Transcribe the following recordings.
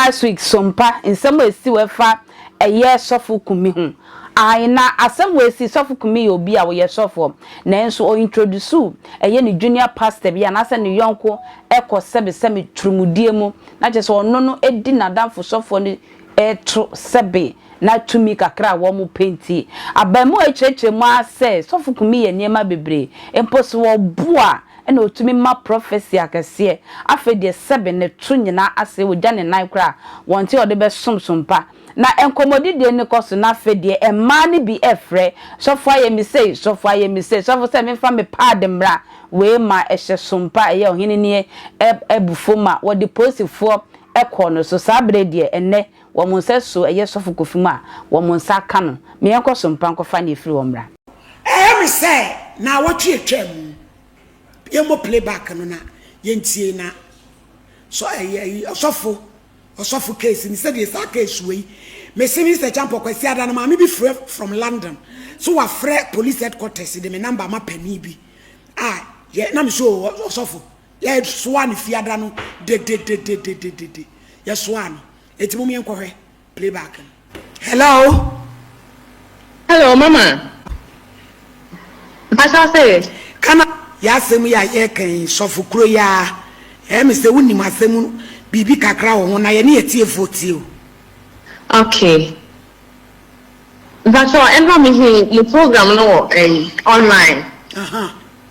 Last week Sompa nsɛm a esi wɔ ɛfa ɛyɛ Sɔfo Kumi ho. Ae na asɛm wei si Sɔfo Kumi yɛ obi a ɔyɛ sɔfoɔ nanso ɔ introduce ɛyɛ ne junior pastor bi anaasɛ ne yɔnko ɛkɔ sɛbe sɛbe turumudie mu na kyerɛ sɛ ɔno no ɛdi n'adamfo sɔfoɔ no ɛto sɛbe na tumi kakra a wɔn pɛ nti. Abaamua yi kyerɛkyerɛ mu ara sɛ Sɔfo Kumi yɛ nneɛma bebree mpo sɛ ɔboa ɛna ɔtumi ma prophecy akɛseɛ, afei deɛ sɛbe ne to nyinaa asɛe, ɔgya ne nan koraa a, wɔnte ɔde bɛsom so mpa. Na nkɔmmɔdidie no kɔ so na afei deɛ mmaa no bi frɛ, sɔfo ayɛ me sei, sɔfo ayɛ me sei, sɔfo sɛ memfa me pad mmra, wei ma ɛhyɛ so mpa, ɛyɛ ɔhene nie abufuo ma wɔde polisifoɔ kɔɔ no so, saa berɛ yi deɛ ɛnnɛ wɔn nsa so ɛyɛ sɔfo Kofi mu a wɔn nsa aka no, me yɛnkɔ so mpa nkɔfa nea ɛfiri hɔ mmra. Ɛyɛ me sɛ naawɔtwe atwam mu yɛmmɔ playback no na yɛntie na sɔ ɛyɛ ɛyi ɔsɔfo ɔsɔfo case ni sɛdeɛ saa case wei mese Mr. Champɔ Kwasi Ada no maame bi frɛ from London so wafrɛ police headquarters de me number ma panin bi a yɛ na me so ɔsɔfo yɛsoa no fiada no dedededededede yɛsoa no eti mo yɛnkɔhwɛ playback no. Hello. Hello mama. Mpakyɛw sɛ. Kana yɛ asɛm yi a yɛreka yi sɔfo kuro yi ara ɛyɛ me sɛ wonim asɛm no biribi kakra wɔ ho na yɛne yɛ tiefoɔ tie o. Okay. Mpakyɛw ɛnna me hu mo program no wɔ ɛyi online.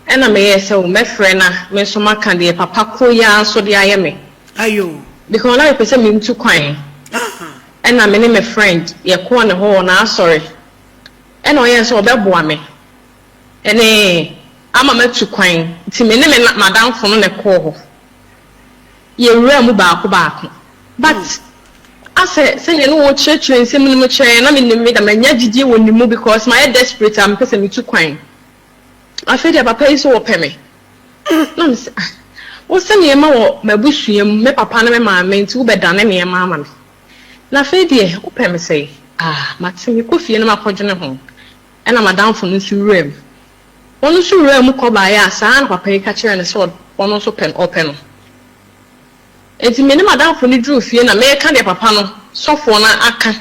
Ɛna me yɛɛ sɛ o mɛfrɛ na me nso maka deɛ papa koro yi ara nso de ayɛ me. Ayo. Because na mepɛ sɛ mentu kwan. Ɛna me ne me friend yɛkɔɔ ne hɔ wɔ n'asɔre. Ɛna ɔyɛɛ sɛ ɔbɛboa me ɛne ama matu kwan. Nti me ne me m'adamfo no na ɛkɔɔ hɔ. Yɛwuraa mu baako baako. But asɛ sɛdeɛ na ɔrekyerɛkyerɛ nsɛm no mu kyerɛ yɛn na menim me da manya gyidie wɔ ne mu because mayɛ desperate a mepɛ sɛ metu kwan. Afei deɛ papa yi so wɔpɛ me. Na me se ah, wo se nneɛma wɔ m'abusua mu, me papa ne me maame nti wobɛdane nneɛma ama me. Na afei deɛ wopɛ me sɛe? Ah, mate, mekɔ fie na makɔdwene ho. Ɛna m'adamfo no nso wuraa mu. Ɔno nso wuraa mu kɔbaeɛ a, saa ara na papa yi ka kyerɛɛ no sɛ ɔno nso pɛ no, ɔpɛ no. Enti me ne m'adamfo no duruu fie na mereka deɛ papa no, sɔfoɔ no aka.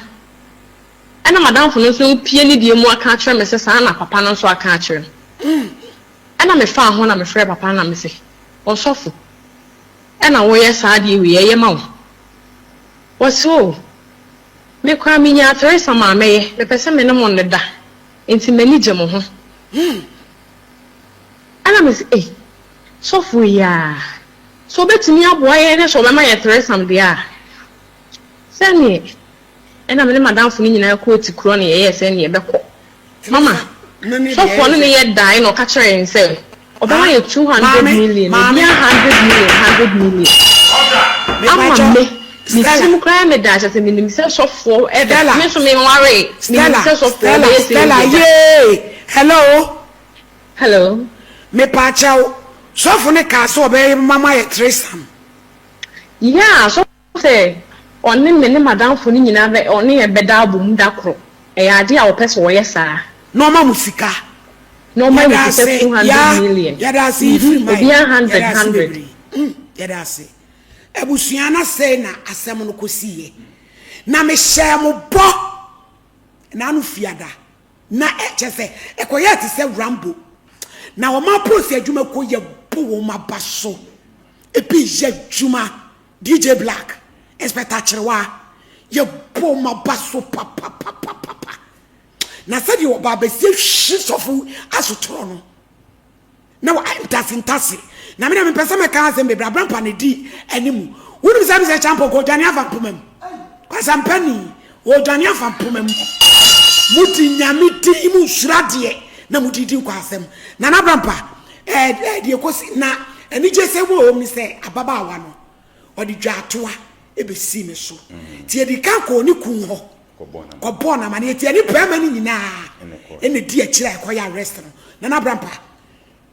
Ɛna m'adamfo no nso repue ne deɛ mu aka akyerɛ me sɛ saa na papa no nso aka akyerɛ no. Ɛna mefaa ho na mefrɛɛ papa no na mese, Ɔsɔfo, ɛna woyɛ saa adeɛ wei, ɛyɛ ma wo? Ɔse, Oh, me koraa menyaa threesome a mɛyɛ, mepɛ sɛ me ne mo nneda, enti m'ani gye mo ho. Ɛna mese, Ei, sɔfo yi ara, sɛ ɔbɛtumi aboa yɛn na sɛ ɔbɛma yɛn threesome deɛ a, sɛdeɛ Ɛna me ne m'adamfo no nyinaa kɔɔ Tikurɔ na yɛyɛɛ sɛ ɛne yɛbɛkɔ. Mama, sɔfoɔ no ne yɛ dae na ɔka kyerɛɛ yɛn sɛ ɔbɛma yɛ 200 million, obiara 100 million, 100 million. Ama me, me tirim koraa yɛ me daa kyerɛ sɛ menim sɛ sɔfoɔ ɛbɛ, me nso menwaree, menim sɛ sɔfoɔ bɛyɛ sɛ Stella, yee, hello. Hello. Mepaakyɛw, sɔfo no kaa sɛ ɔbɛma mo ayɛ threesome. Yeah, sɔfo Sɛ ɔne me ne m'adamfo no nyinaa bɛ, ɔne yɛn bɛda abom da koro. Ɛyɛ ade a ɔpɛ sɛ ɔyɛ saa. Na ɔma mo sika. Na ɔma yɛn sika 200 million. Yɛda ase yi firi mae. Obiara hundred hundred. Yɛda ase. Abusua na sɛi na asɛm no kɔsiiɛ. Na mehyɛɛ mo bɔ naano fiada. Na kyerɛ sɛ ɛkɔyɛɛ te sɛ Rambo. Na wɔn apolisi adwumakuo yɛ bo wɔn aba so. Ebi yɛ adwuma. DJ Black, Inspector Kyerewaa, yɛ bɔ wɔn aba so papapapapa. Na sɛdeɛ ɔbaa bɛsie hwi sɔfo asotorɔ no, na wa ntase ntase. Na me na mepɛ sɛ mɛka asɛm bebree, Abrampa na ɛdi anim. Wonim sɛ mesɛ Kyampɔn kɔ ɔdwane afa mpoma mu. Kwasampani, ɔdwane afa mpoma mu. Modi nyame din mu nsuro adeɛ na mode di nkɔ asɛm. Nana Abrampa, ɛɛ deɛ kɔsi na anigye sɛ wɔ hɔ ne sɛ ababaawa no ɔde dwaatoa ɛbɛsii me so. Nti yɛde ka kɔɔ ne kun hɔ kɔbɔɔ no amaneɛ. Nti ɛne barima no nyinaa ɛna di akyire a ɛkɔyɛ arrest no. Nana Abrampa,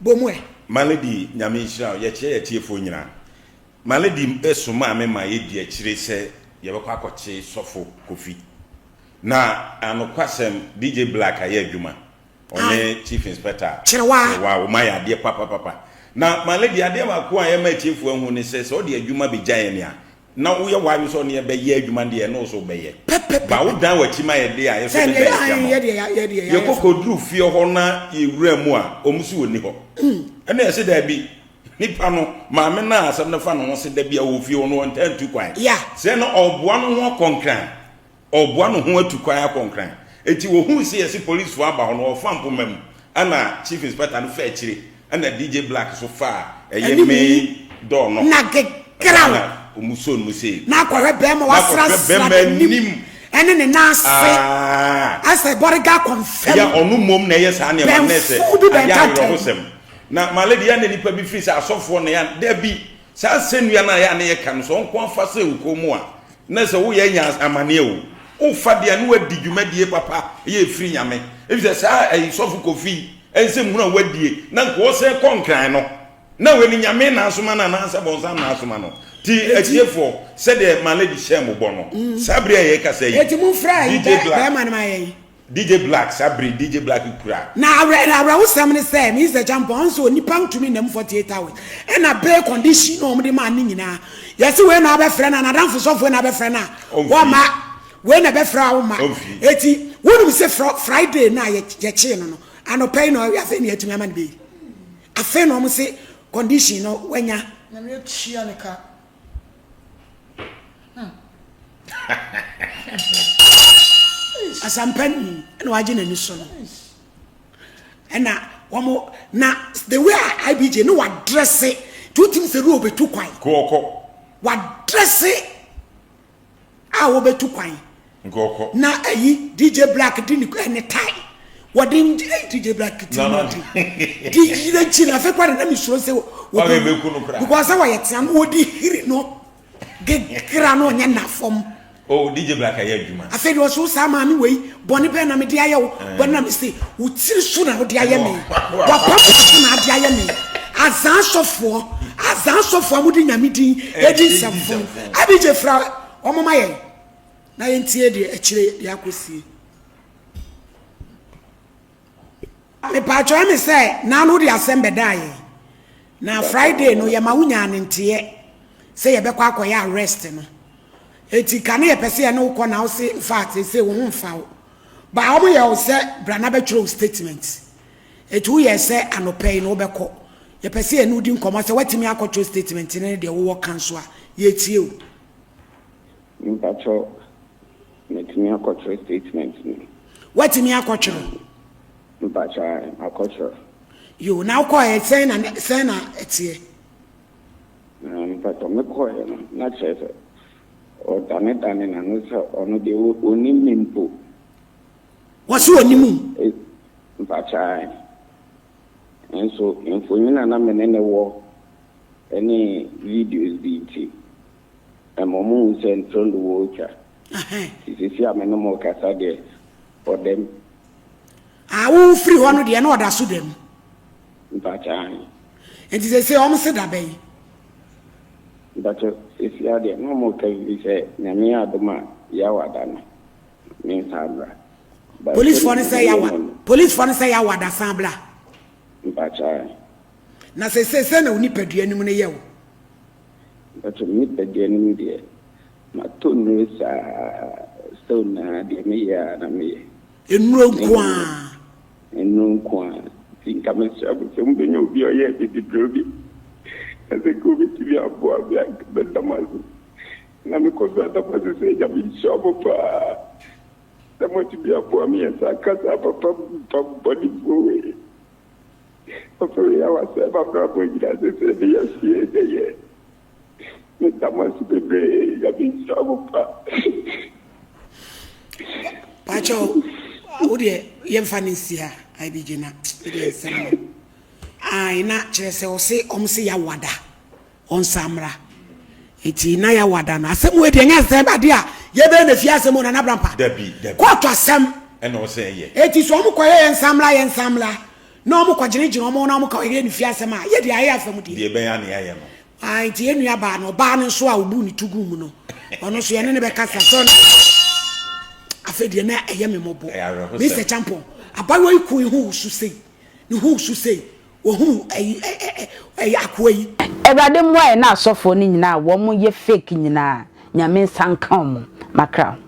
bɔ mu ɛ. My lady Nyame nhyira wo, yɛkyerɛ yɛ atiefoɔ nyinaa. My lady somaa me ma yɛdi akyire sɛ yɛbɛkɔ akɔkye sɔfo Kofi. Na anokwasɛm DJ Black ayɛ adwuma, ɔne Chief Inspector Kyerewaa wɔn ayɛ adeɛ papapapa. Na my lady adeɛ baako a yɛma atiefoɔ ahu ne sɛ, sɛ wode adwuma bɛgya yɛn a, Na woyɛ w'adwene sɛ ɔne yɛ bɛyɛ adwuma no deɛ, ɛne wo so wobɛyɛ. Pɛpɛpɛpɛ. Ba wodan w'akyi ma yɛ deɛ a, yɛ so Sɛ bɛdan deɛ yɛn akyi ae ama wo. yɛ deɛ yɛ deɛ yɛayɛ Yɛkɔ fa. kɔduru fie hɔ na yɛwura mu a, wɔn se wɔnni hɔ. Ɛna yɛse daabi, nipa no, maame no a asɛm no fa ne ho se da bi a ɔwɔ fie hɔ no, ɔntaa ntu kwan. Yeah. Sɛ na ɔreboa no ho akɔ Nkran. Ɔreboa ne ho atu kwan akɔ Nkran. Enti wɔhuu sɛ yɛse polisfoɔ aba hɔ no, wɔfaa mpoma mu, ɛna Chief Inspector no faa akyire, ɛna DJ Black nso faa ɛyɛ Anim main door no. na Ɛhɔ gegraw. na wɔn soo no mu sei. Na akɔhwɛ bɛrima Na akɔhwɛ wasrasra bɛrima n'anim anim. ɛne ne nan ase Ah! asɛ bɔrega kɔnfam. Ɛyɛ ɔno mmom na ɛyɛ saa nneɛma no, na ɛsɛ Bɛnfo bi ayɛ bɛntantan. awerɛhosɛm. Na my lady, yɛ a na nnipa bi firi sɛ asɔfoɔ na ɛyɛ a, dabi, saa asɛnnua no a ɛyɛ a na yɛka no, sɛ ɔnko afa sɛ wo kɔn mu a, Na sɛ woyɛ anya amaneɛ o, wofa deɛ ne wadi dwumadie papa yɛ ɛfiri Nyame. Efisɛ saa ɛyi sɔfo Kofi nsɛm hunu a wadie na nka ɔsɛn kɔ Nkran no, na wei no Nyame na asoma no anaasɛ bɔnsam na asoma no. Ti atiefoɔ, sɛdeɛ my lady hyɛɛ mo bɔ no, saa bere a yɛrekasa yi, Eti momfrɛ ayi DJ Black, bɛrima no ma yɛn. DJ Black, saa bere yi DJ Black kura. Na awerɛ na awerɛhosɛm ne sɛ Mister Acheampong ɔn sɛ onipa ntumi nna mu 48 hours ɛna bail condition na wɔn de maa ne nyinaa yɛse wei na abɛfrɛ no a n'adamfo sɔfo wei na abɛfrɛ no a Ɔmfii. wɔma wei na ɛbɛfrɛ a woma Ɔmfii. eti wonim sɛ frɔ Friday no a yɛ yɛkyee no no anɔpa yi na afei na yɛatumi ama no bail afei na wɔn se condition no wanya. Nyame atua ne ka. Asampa ni na wagye n'ani so no ɛna wɔn na the way a IBJ ne wadrɛse nti wotim sɛ ruo bɛtu kwan Kɔɔkɔ. wadrɛse a wɔbɛtu kwan Nkɔɔkɔ. na ayi DJ Black di ne ne tae wɔde DJ Black ti No, mu no. di di yire akyi na afei kora de na mesuro sɛ Ɔbɛ bɛku no koraa. because sɛ wɔyɛ tea no wɔde hiri no Gegra no ɔnyɛ na fam. Oh DJ Black ayɛ adwuma. Afei deɛ ɔse wo saa maame wei bɔne bɛn na mede ayɛ wo bɔne na mese wo tiri so na wode ayɛ me wapampa so na ade ayɛ me azaa sɔfoɔ azaa sɔfoɔ a mode nyame din ɛdi nsɛmfo abigye fra wɔn ma yɛn na yɛntie deɛ akyire deɛ akɔsie. Mepaakyɛw ɛme sɛ naa no wode asɛm bɛdaa yɛn na Friday no yɛma wo nyaa ne nteɛ sɛ yɛbɛkɔ akɔyɛ arrest no eti ka ne yɛpɛ sɛ yɛne wo kɔ na wo se infact seesei wo ho mfa wo ba wɔn yɛ wo sɛ bra na bɛtwerɛ wo statement eti wo yɛ sɛ anɔpa yi no wobɛkɔ yɛpɛ sɛ yɛne wo di nkɔmmɔ sɛ woatumi akɔtwerɛ statement no ne deɛ wowɔ ka nso a yɛtie o. Mpakyɛw Matumi akɔtwerɛ statement no. Woatumi akɔtwerɛ? Mpakyɛw ae, makɔtwerɛ. Yoo, na wokɔeɛ sɛn na sɛn na ɛteɛ? Na mpakyɛw mekɔeɛ no na kyerɛ sɛ ɔdanedane n'ano sɛ ɔno deɛ ɔnim me mpo. Wɔse ɔnim wo? Mpakyɛw ae. Nso mfonyin a na me ne no wɔ ne videos bi nti. Ɛma ɔmo hu sɛ ntorɔ na wɔretwa. Nti seesei a me ne mo rekasa deɛ, ɔda mu. Ah, wo firi hɔ no deɛ na ɔda so da mu? Mpakyɛ ahe. Nti seesei ɔmo se da bɛn? Mpakyɛ seesei ara deɛ na ɔmo reka biribi sɛ Nyame yɛ adom a Yawa da no me nsan bra. But Policefoɔ no sɛdeɛ sɛ Nyame yɛ Yawa, me no. policefoɔ no sɛ Yawa da san bra. Mpakyɛ ahe. Na seesei sɛn na wo nipadua no mu no yɛ wo? Mpakyɛw me nipadua no mu deɛ matɔ nnuro saa still naa deɛ meyɛ a na meyɛ. Nnuro nko ara. Nnuro nko ara nti nka mesrɛ mo sɛ mobɛnya obi a ɔyɛ abibiduro bi na sɛ nka obɛtumi aboa me a nka mɛda mo ase na mekɔ so ada mo ase sɛ Nyame nhyira mo paa sɛ moatumi aboa me yɛ saa kasa papa mpa bɔnefoɔ wei. Papa wei a wasɛe m'abrabɔ nyinaa sesei meyɛ hwee nyɛ yie. Meda mo ase bebree Nyame nhyira mo pa. Pakyɛw wo deɛ yɛmfa no nsi ha IBJ na me deɛ nsɛm no ae na kyerɛ sɛ ɔse ɔmo se yawada Ɔnsan mmra. Enti na yɛawada no. Asɛm wei deɛ ɛnyɛ asɛm adeɛ a yɛbɛyɛ no fie asɛm o Nana Brampa. Dabi, dabi. Kɔɔto asɛm. Ɛna ɔsɛ ɛyɛ. Enti sɛ wɔn kɔyɛ yɛn nsan mmra yɛn nsan mmra na wɔn kɔgyinagyina wɔn na wɔn kɔyɛ no fie asɛm a yɛ deɛ ayɛ afa mu deɛ. Deɛ ɛbɛyɛ a na yɛayɛ no. Ah, enti yɛn nua baa no ɔbaa no nso a ɔbuu ne to guu mu no ɔno nso yɛne no bɛkasa sɛ ɔno afei deɛ na ɛyɛ me mmɔbɔ. Ɛyɛ awerɛhosɛm. Mister Champon, abayewa yi ko yi ho wusu sei, ne ho wusu sei. Wɔhunu ɛyi ɛ ɛ ɛyɛ akoa yi. Awurade mmoa yɛn na asɔfoɔ no nyinaa a wɔn yɛ fake nyinaa. Nyame nsa nka wɔn. Makra.